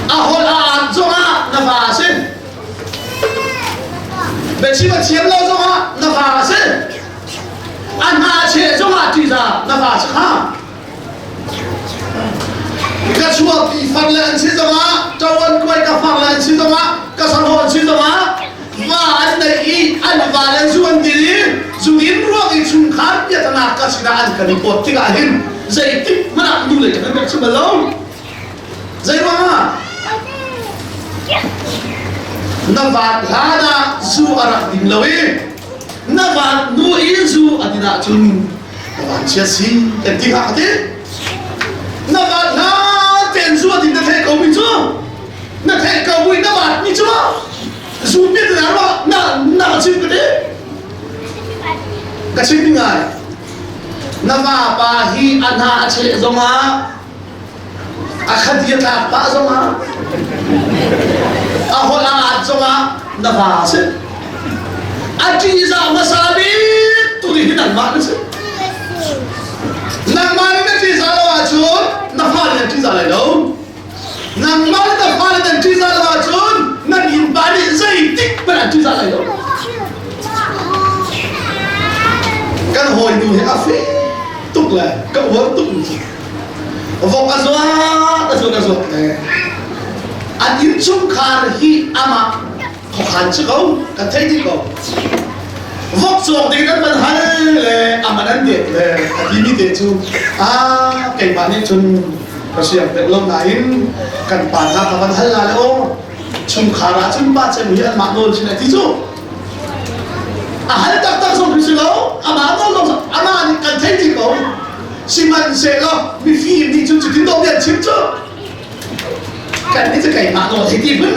A holh a aat zongah na va a si. Biachim a thiam lo zongah na va a si. A hna a cheh zongah ṭihzah na va a si kha. Ka chuahpi far le an si zongah, ṭo an kuai ka far le an si zongah, ka sahlawh an si zongah, va an neih i an va le zu an din i zudin ruang i chungkhar piatana ka sinah an kan i pawt tikah hin zeitik hmanh ah nu lei kan rak chim bal lo. Zei ruangah? Na vat hlan ah zu a rak ding lo i na vat nu i zu a din ahcun na vanchia si kan ti hnga ka ti. Na vat hlan tein zu a din na theih ko mi cu na theih ko bu in na vat mi cu zu piat na ruah na na ka chim ka ti. Ka chim ding ngai. Na vapa hi a hna a cheh zongah a khat i a tlak pah zongah a holh a aat zongah na va a si a ṭihzah hmasa bik tu nih hi nangmah na si nangmah nih na ṭihzah lo ahcun na fale an ṭihzah lai lo nangmah le na fale nan ṭihzah lo ahcun nan innpa nih zeitik hmanh an ṭihzah lai lo kan hawinu hi a fim tuk le ka uar tuk mi Vok a zuat a zuat a zuat le an innchungkhar hi amah khuakhan si ko kan thei dih ko vok cawk ding an van hal le aman an det le a timi te cu a keimah nih cun ka siang deuh lo nain kan pa hna ka van hal la le aw chungkhar ah cun pa cem hi anmah nawl sin a ti cu a hal taktak zong khi si lo amah nawl zong amah nih kan thei dih ko Sihmanhsehlaw mifim nih cun cutin dawh an chim cu kan nih cu keimah nawl hei ti hmun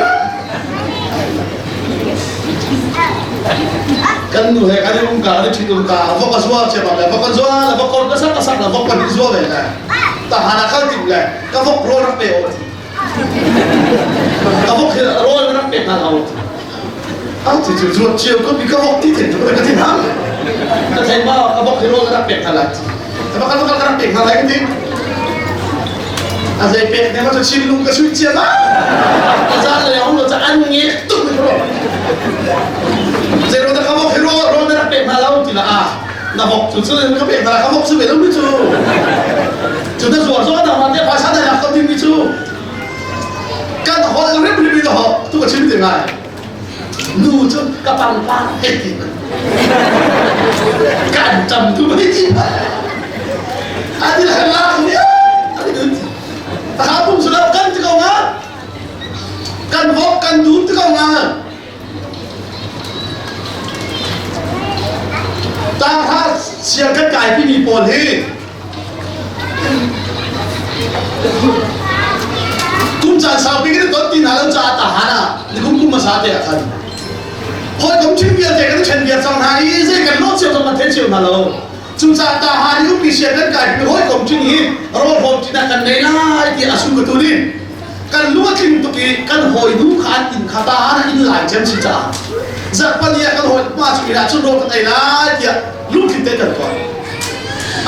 kan nu he kan i um ka kan i ṭhit um ka vok a zuar cia bang le vok an zuar le vok kor ka sak ka sak le vok pan i zuar ve le ta hana khal tim le ka vok rawl rak pe o ka vok hi rawl rak pe hna lo a ti cu zuat cio ko mi ka vok ti ten cu ka ti hna ka thei ma ka vok hi rawl rak pek hna lai ka vok ka rak pek hna lai ka ti a zei pek ne ma cu chin lung ka sui cia ma a za le hong lo cha an nge tuk mi ro zei ro da ka vok hi rawl rawl na rak pek hna lo ti la a na vok cu cu ka pek hna ka vok su ve lo mi cu cu na zuar zong na ma te phaisa na lak ko ding mi cu kan holh rim rim in ho tu ka chim te ngai nu cu ka pangpang hei ti kan tam tu hei ti ati la la ni ati tu ta pum su la kan ti ko nga kan vok kan dum ti ko nga ta ha sia kan kai pi mi pawl hi Kum caan saupi kan ton ti hna lo caah tahan ah nikum kum hmasa te ah khan hawikom ṭhing vialte kan ṭhen viar cang hna i zei kan lawh cio zong kan thei cio hna lo. Cucaah tahan i upi sia kan kai pi hawikom ṭhing hi rawl hrawm ṭinak kan nei lai tiah a sung ka tu nih kan lung a tling tuk i kan hawinu kha an inn kha tahan ah inn lai cem si caah zarhpani ah kan hawi pa cu inn ah cun rawl kan ei lai tiah lungthin te kan tuah.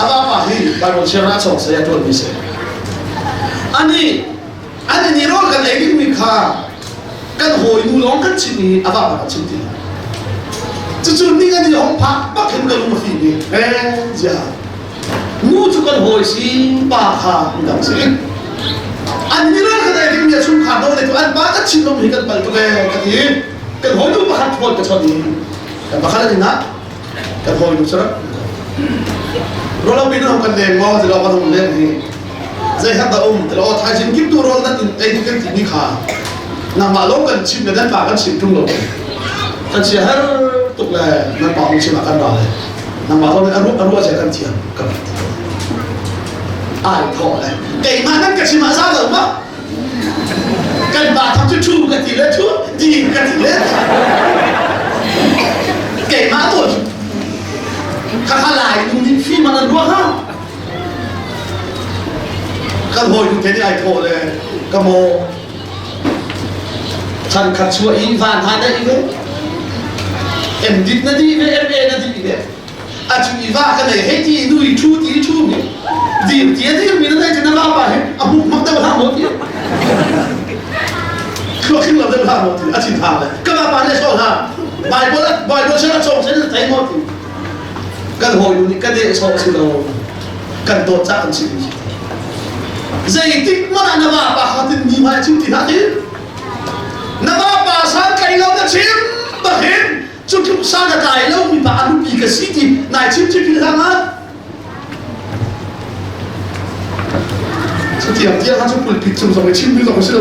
A vapa hi Bible sianginn ah cawng saya ṭuanmi si. Ani ani nih rawl kan ei dingmi kha kan hawinu lawng kan chimh i a vapa kan chim ti. Cucu ning ani hong phak bak hin ka lung a fim i eh zia nu cu kan hawi si pa kha midang si. An ni rawl kan ei dingmi a chungkhar do le tu an pa kan chim lomi hi kan pal tuk ee ka ti. Kan hawinu pakhat phone ka chawnh i kan pakhat an inn ah kan hawi nu sarak rolo pin hong kan leng maw ti lo kan hong leng hi zei hat dah um ti lo thaizing kim tu rol nan in ei kan ti mi kha nangmah lo kan chim le nan pa kan chim tung lo kan sia har tuk le nan pa hong chim ah kan ra le nangmah lo aru aru che kan thiam kan ai tho le keimah nan ka chim ah za lo ma kan pa thak cu thu ka ti le thu di ka ti le keimah tu kha kha lai nu nih fim an ruah ha kan hawi nu te nih ai thawh le ka maw chan khat chuah in van ha na i ve em dit na di ve em e na di ve a cu i va ka nei hei ti nu i thu ti thu mi dir ti a dir mi na nei na va pa he a huk mak deuh hlah maw ti. hlah maw ti a thin hang le ka pa ne so hlah Bible Bible sia chong sen thei maw ti kan hawi nu nih ka de so si lo kan dawt ca kan si zeitik hmanh ah na va pa kha tin mi hmai chim ti hlah ti na va pa san kai lo na chim bahin cu tluk san a tlai lo mi pa a nupi ka si ti nai chim chim hlah ma Tiang tiang kha cu pulpit cung zong i chimmi zong a si lo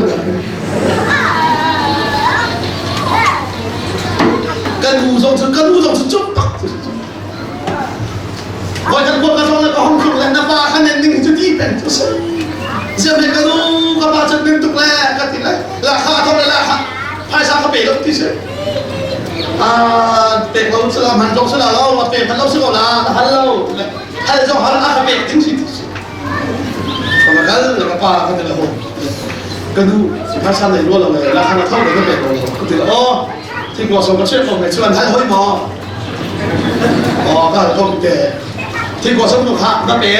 Kan nu zong cu kan nu zong cu cuk bak Voi kan kuat ka zong le ka hong tluk le na pa kha nen ning cu ti peng cu si. Ziam le ka nu ka pa cu ning tuk le ka ti le la kha thong le la kha phaisa ka pe lo ti si. Pek lo si la man zong si la lo a pe man lo si ko la na hal lo hal zong hal a ka pek ding si ka kal ka pa ka ti la ho ka nu phaisa nei lo lo le la kha na tho le ka pek lo ka ti la o thi ko so ka che ko me chuan hal hoi mo o ka hal ko te thi ko so nu kha na pe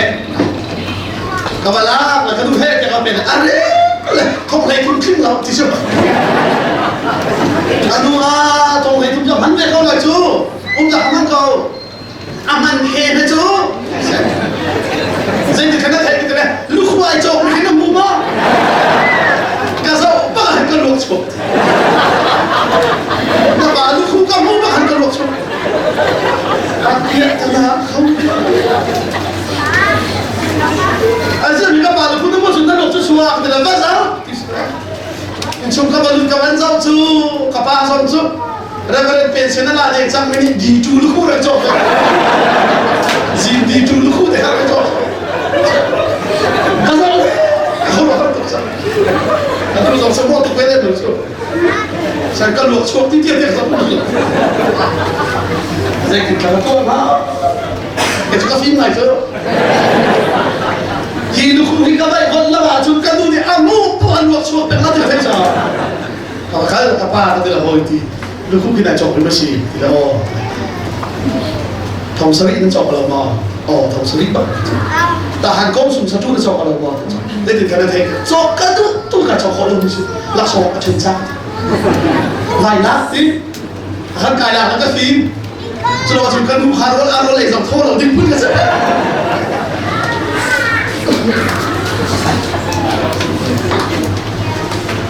ka bala la ka nu he ka pe are le không hlei kun khing lo ti sim anu a tong hlei tum man ve ko lai cu um da man ko a man he na cu zei ti kana thei ti le lukhuai chok mi na mu ma ka zo ba han ka luak chuk na ba lukhu ka mu ba han ka luak chuk a kia ta na Azin ka pa lu nu mo chun na lok chu suak te la va zau in chung ka balun ka van zau chu ka pa zong chu Reverend pension la le chang mini di tu lu khu ra chok zin di tu lu khu te ha chok ka zau ka ro tuk sa ka tu zong sa mo tuk ve le chu san ka luak chuak ti tiang tiang sa zei tin ka ko ma ke chu ka fim lai chu hi nu khu hi ka vai hon la ma chun ka nu nih a mu pu an luak chuak pek la ti thei sa ka khal ka pa ka ti la hoi ti nu khu khi nai chok ri ma si ti la o thong sari nan chok lo ma o thong sari ba ta han kong sung sa tu na chok lo ma te ti ka na thei chok ka tu tu ka chok kho lo mi si lak so a chen cha vai la ti kan kai la ka fim cu lo cun kan nu kha rawl a rawl ei zong thaw lo ding phun ka si.